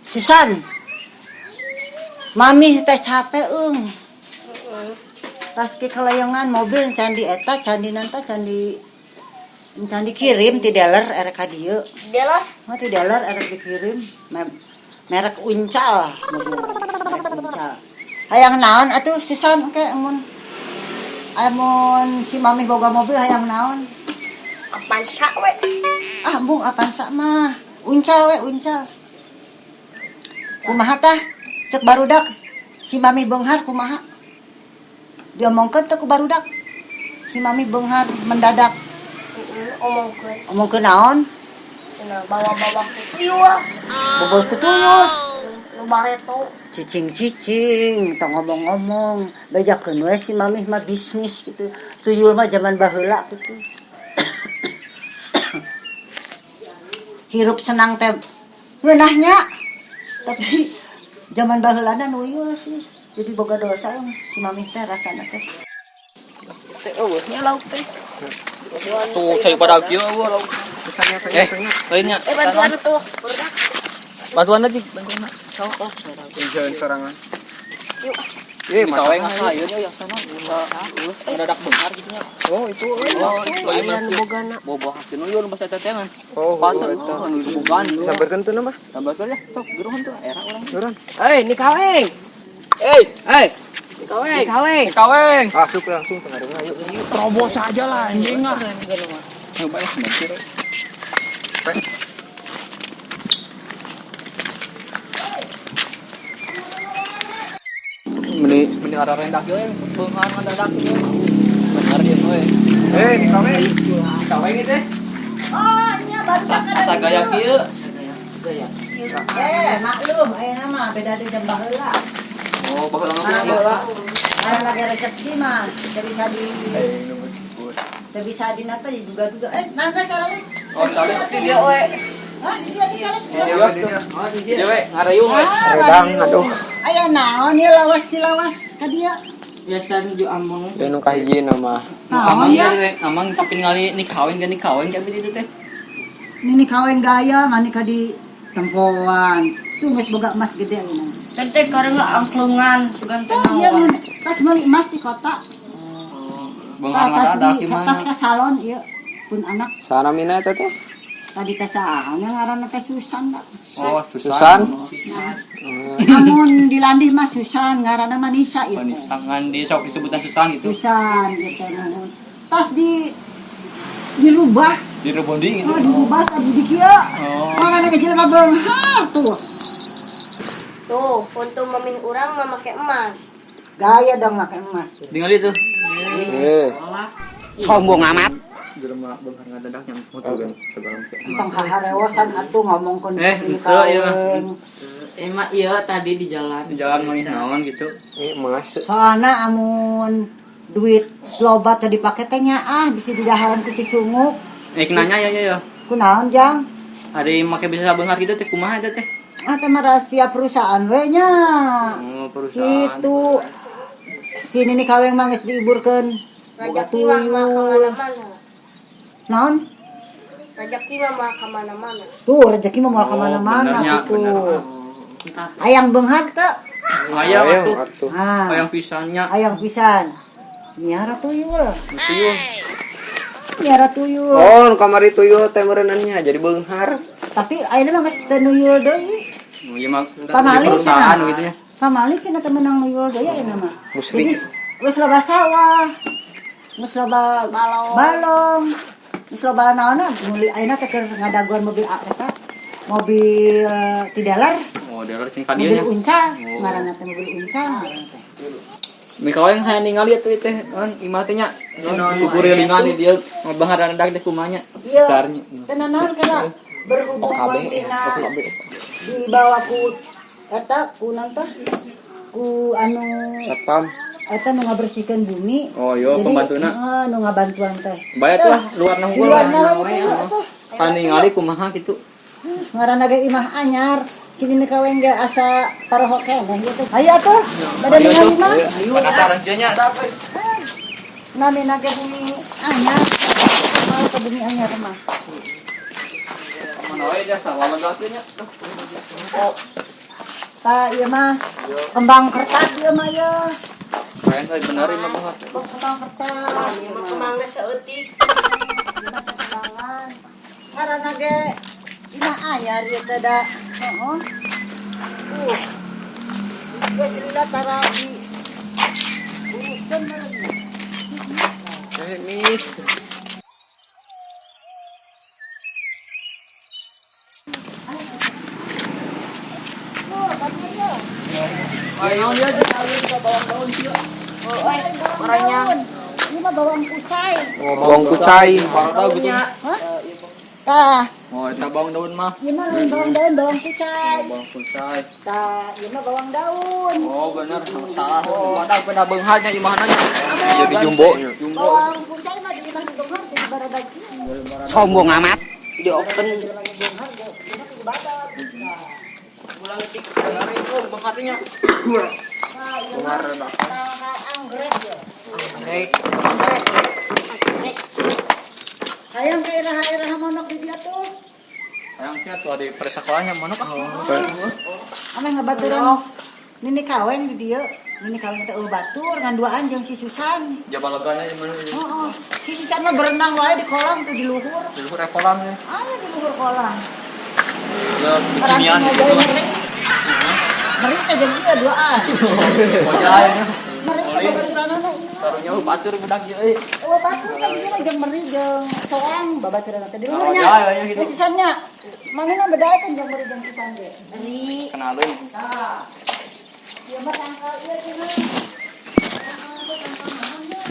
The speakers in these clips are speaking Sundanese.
Susan, mami teh capek eung. Tas ke kalayangan mobil candi eta candi nanta candi candi kirim ti dealer erek ka dieu. Dealer? Mah ti dealer erek dikirim merek Uncal mobil merek Uncal. Hayang naon atuh Susan engke amun amun si mami boga mobil hayang naon? Avanza we. Ah, embung Avanza mah. Uncal we, uncal. Kumaha tah? Cek barudak si mami beunghar kumaha? Diomongkeun teh ku barudak. Si mami beunghar mendadak. Heeh, omongkeun. Omongkeun naon? Cenah bawa-bawa ku tuyul. Boboy ku tuyul. Nu bareto. Cicing-cicing, tong ngomong-ngomong. Bejakeun we si mami mah bisnis gitu. Tuyul mah zaman baheula gitu. Hirup senang teh ngeunahnya. Tapi zaman baheulana nuyul sih. Jadi boga dosa si mami teh rasana teh. Teh eueuh nya lauk teh. Tuh cai pada kieu eueuh lauk. Eh, lainnya. Eh, bantuan tuh. Bantuan aja, bantuan. Sok lah. Jalan sorangan. Ciu. Eh, Kawe ngahayun ya sana. Mendadak benghar gitu nya. Oh, itu. Oh, Aya nu bogana. Bobo hasil nuyul bahasa tetengan. Oh, Patut eta. anu bogaan. Sambarkeun teu mah. Sambarkeun ya, sok geruhan tuh era urang. Geruhan. Eh, ni kaweng. Eh, eh, Ni kaweng. kaweng. Asup langsung pengaruhnya ayo. Terobos aja lah anjing ah. Nyoba lah sebentar. Meni meni arah rendah kieu beunghar mendadak kieu. Bener ieu we. Eh, ni kaweng. Kaweng ieu teh. Oh, nya barudak ada Asa di gaya dieu. kieu. Gaya. Eh, maklum ayeuna mah beda deui jam baheula. Oh, baheula mah kieu lah. Karena lagi rezeki mah teu bisa di teu bisa di nata juga-juga. Eh, mangga caranya. Oh, calik di dia we. Hah, di dia di calik. Di dia, di dia. Di dia we, ngarayung we. Ah, Redang, ngarayung. aduh. Aya naon ieu lawas di lawas ka dia? Biasa nuju ameng. Dan nu kahiji mah. Naon Amang ya? we, amang tapi ningali ni kawin ge ni kawin ka itu teh. Nini kawin gaya ngani ka di tempoan. Tuh geus boga emas gede ayeuna. Tadi teh karena angklungan sugan teh Oh, iya naon. mun tas meuli emas di kota. Beunghar Tas ngadadak di ieu mah. tas ka salon ieu pun anak Sana mina eta teh? tadi teh saha nya ngaranna teh Susan da. Oh, Susan. Susan. Namun dilandih mah Susan ngaranna mah Nisa ieu teh. Ngan di sok disebutan Susan gitu. Susan ieu teh nuhun. Tas di dirubah. Di rebonding gitu. Oh, dirubah tadi di kieu. Oh. Mana ke jelema beunghar tuh. Tuh, untuk memih urang mah make emas. Gaya dong make emas. Ningali tuh. Eh, Sombong amat. Jelema beunghar ngadadak yang foto kan segala macam. Tentang haharewosan atuh ngomongkeun Eh, ini henteu ieu mah. kawin. Emang iya tadi di jalan. Di jalan mah naon gitu. ini emas. Soalna amun duit loba teh dipake teh nyaah bisa didaharan ku cicunguk. Eh nanya ya ya ya. Kunaon jang? Ari make bisa beunghar gitu teh kumaha eta teh? Ah teh mah rahasia perusahaan we nya. Oh, perusahaan. Gitu. Si nini kaweng mah geus diiburkeun. Boga Rezeki mah mah tuyul. kemana-mana. Naon? Rezeki mah mah kemana-mana. Tuh rezeki mah moal Oh, kemana-mana benernya, gitu. bener. Entah. Hayang beunghar teu? Hayang atuh. atuh. Ah, Hayang pisannya. hayang pisan. Miara tuyul. Tuyul. Miara tuyul. Oh, nu kamari tuyul teh meureunannya jadi beunghar. Tapi ayeuna mah geus teu nuyul deui. Oh, ieu mah Pamali di perusahaan cenah. gitu ya. Pamali cenah teu meunang nuyul deui ayeuna mah. Musrik. Jadi geus loba sawah. Geus loba Balong. Balong. Geus loba naonna meuli ayeuna teh keur ngadaguan mobil A eta. Mobil ti dealer. Oh, dealer cing ka dieu Mobil nya. Uncal, Oh. ngaranna teh mobil Uncal ngaranna teh. Mika yang hayang ningali atuh teh, naon imah teh nya. Kukurilingan di dieu beunghar ngadadak teh kumaha nya. Iya. Besarnya. Teu nanaon kana berhubung OKB. kuncina OKB. dibawa ku eta ku naon tah? Ku anu Satpam. eta nu ngabersihkeun bumi. Oh, iya, Jadi, pembantuna. heeh, nu ngabantuan teh. Bayar tuh lah, luarna Di unggul. luarna we itu atuh. Hayang ningali kumaha gitu. Ngaranna ge imah anyar. Sini nih kaweng ge asa paroho keneh ieu teh. Hayu atuh, bade ningali mah. Penasaran kieu nya da apa? Namina ge bumi anyar. Mau ke bumi anyar mah. Mana we jasa walega kieu nya. Oh. Tah ieu mah kembang kertas ieu mah ieu. Keren euy bener ieu mah banget. Kembang kertas. Ieu mah kembangna saeutik. Ieu mah kembangan. Ngaranna ge imah anyar ieu teh da. Heeh. Geus lila tara di uruskeun meureun. Teknis. Oh, banyak ya. Ayo dia Oh, bawang daun. Ini mah bawang kucai. Bawang kucai. Baru tahu gitu. Hah? Tah, Oh, eta bawang daun mah. ieu mah lain bawang daun, bawang kucai. Bawang kucai. Tah, ieu mah bawang daun. Oh, bener. Salah. Wadah pada beungharnya imahna nya. Jadi jumbo nya. Jumbo. Bawang kucai mah di imah di beunghar teh baradag kieu. Sombong amat. Di open. Jelema di beunghar ge ieu mah kudu badag. Tah. Ulang tik bener itu beungharnya. Tah, ieu mah tah anggrek ye. Anggrek. Anggrek. Hayang ka iraha-iraha monok di dieu tuh. Hayang sia tuh di persekolahnya manuk ah. Ameh ngabaturan nini kaweng di dieu. Nini kaweng teh eueuh batur ngan duaan jeung si Susan. Jabalaganya di mana? Heeh. Si Susan mah berenang wae di kolam tuh di luhur. Di luhur kolam ya. Aya di luhur kolam. Ya, bikinian Karantina gitu. gawe meri. Meri teh jeung ieu duaan. Bojai nya. Meri teh babaturanana ieu. Karunya eueuh batur budak ieu euy. Eueuh batur kan ieu jeung meri jeung soang babaturanana teh di luhurnya. Oh, ya, gitu. Geus Susannya. Manehna bedaekeun jeung meri jeung Susan ge. Ri. Kenalin. Tah. Ieu mah tangkal ieu cenah. Tangkal teh tangkal naon nya?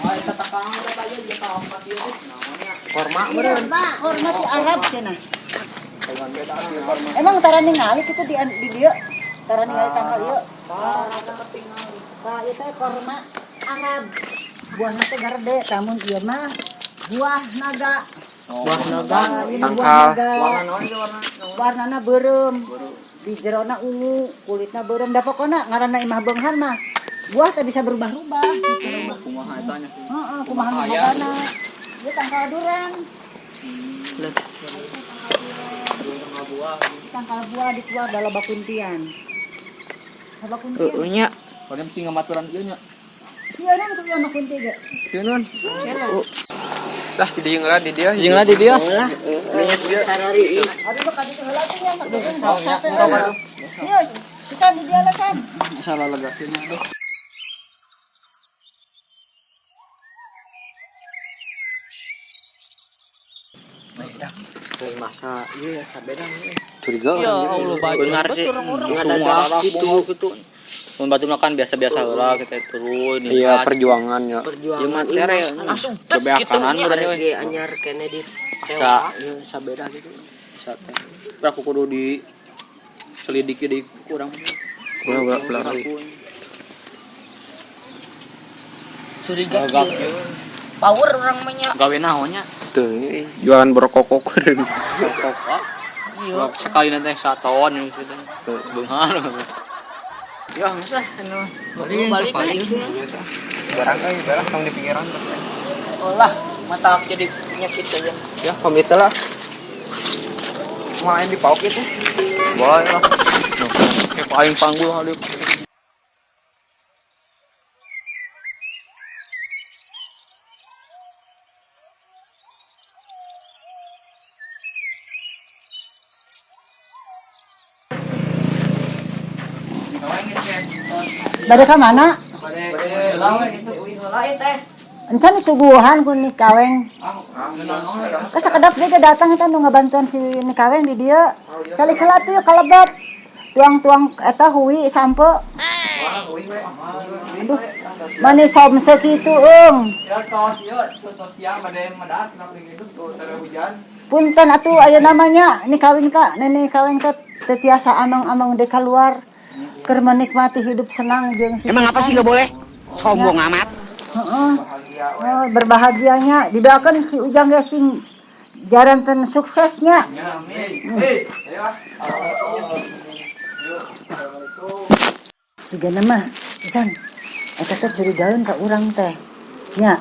Oh, eta takang eta ieu dia ka opat ieu teh. Namanya. Korma meureun. Korma ti Arab cenah. Dengan beda sih korma. Emang tara ningali kitu di dieu? Tara ningali tangkal ieu. Tah, ieu teh korma Arab. Buahna teh garede, tamun ieu mah buah naga. Buah naga. Tah, ieu mah buah Tangkal. naga. Warna naon itu warna? Warnana beureum. Di jerona ungu, kulitna beureum. Da pokona ngaranna imah beunghar mah buah teh bisa berubah-ubah gitu. Kumaha eta nya? Heeh, kumaha nu Aya. bogana. Ieu tangkal duren. Tangkal buah dikeluar dalam bakuntian. Loba kunti. Heeh nya. Soalnya mesti ngamaturan ieu nya. Sieunan ku ieu mah kunti ge. Sieun. Sah jadi jeung lah di dia. Jeung lah di dia. Lah, Aduh mah kaditu heula teh nya sakedeung sate. Ieu Susan di dia lah San. Salah legasin aduh. Lain masa ieu ya sabedang. Curiga Ya orang Allah, baju Benar sih. Ngadadak gitu gitu. Mun batu makan biasa-biasa heula kita turun Iya, perjuangannya. Perjuangan ieu langsung tek Bebeak gitu kanan nya udah nya, ge anyar kene di Asa. Ieu sabeda gitu. Bisa teh. Aku kudu di selidiki di kurang. Gua belar. Curiga kieu. Power orang mah nya. Gawe naon nya? Tuh, ini jualan berkokok. Rokok. Ah. Iya. Sekali nanti satu gitu. Beunghar. Ya geus lah anu. Balik balik. Barang euy, barang tong di pinggiran. Olah, mata jadi penyakit aja. Ya, pamit lah. Main di pauk itu. Boleh lah. Kayak paling panggul kali. Bade ka mana? Encan suguhan ku ni kaweng. Ka sakedap deui ge datang eta nu ngabantuan si ni kaweng di dieu. Calik heula tuh kalebet. Tuang-tuang eta hui sampe. Aduh, mani somse kitu eung. Ya tos ieu, tos siang bade medat kenapa gitu tuh hujan. Punten atuh aya namanya ni kawin ka, nini kawin ka teu tiasa amang-amang deui keluar keur menikmati hidup senang jeung si Emang apa sih nggak boleh? Sombong amat. Heeh. Oh, berbahagianya didoakan si Ujang ge sing Jaranten suksesnya. Ya, amin. Eh, ayo ah. Sigana mah, Susan. Eta teh curigaeun ka urang teh. Nya.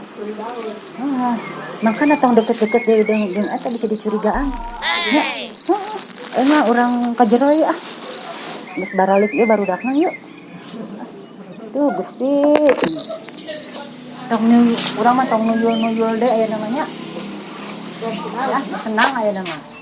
Ah, makanya tong deket-deket deui jeung eta bisa dicurigaan. Nya. Heeh. Emang urang ka jero ieu ah. Geus baralik ieu barudakna yuk. Tuh Gusti. Tong nu urang mah tong nuyul-nuyul deh aya namanya. Ya, senang aya nama.